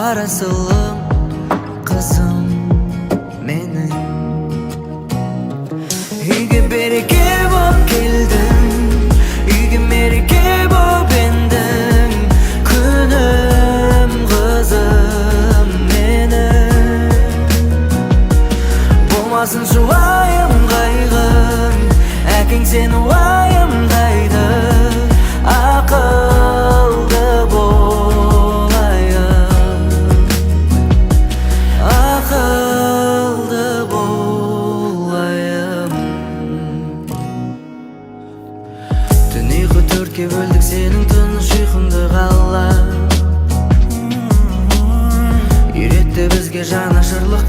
Бар асылым, қызым менің. Үйге береке боп келдің, үйге мереке боп ендің. Күнім, қызым менің. Болмасыншы уайым, қайғың, әкең сені уайымдайды. Ақылды болайын, ақылды болайын. Түн ұйқы төртке бөлдік, сенің тыныш ұйқыңды қалап. Үйретті бізге жанашырлық.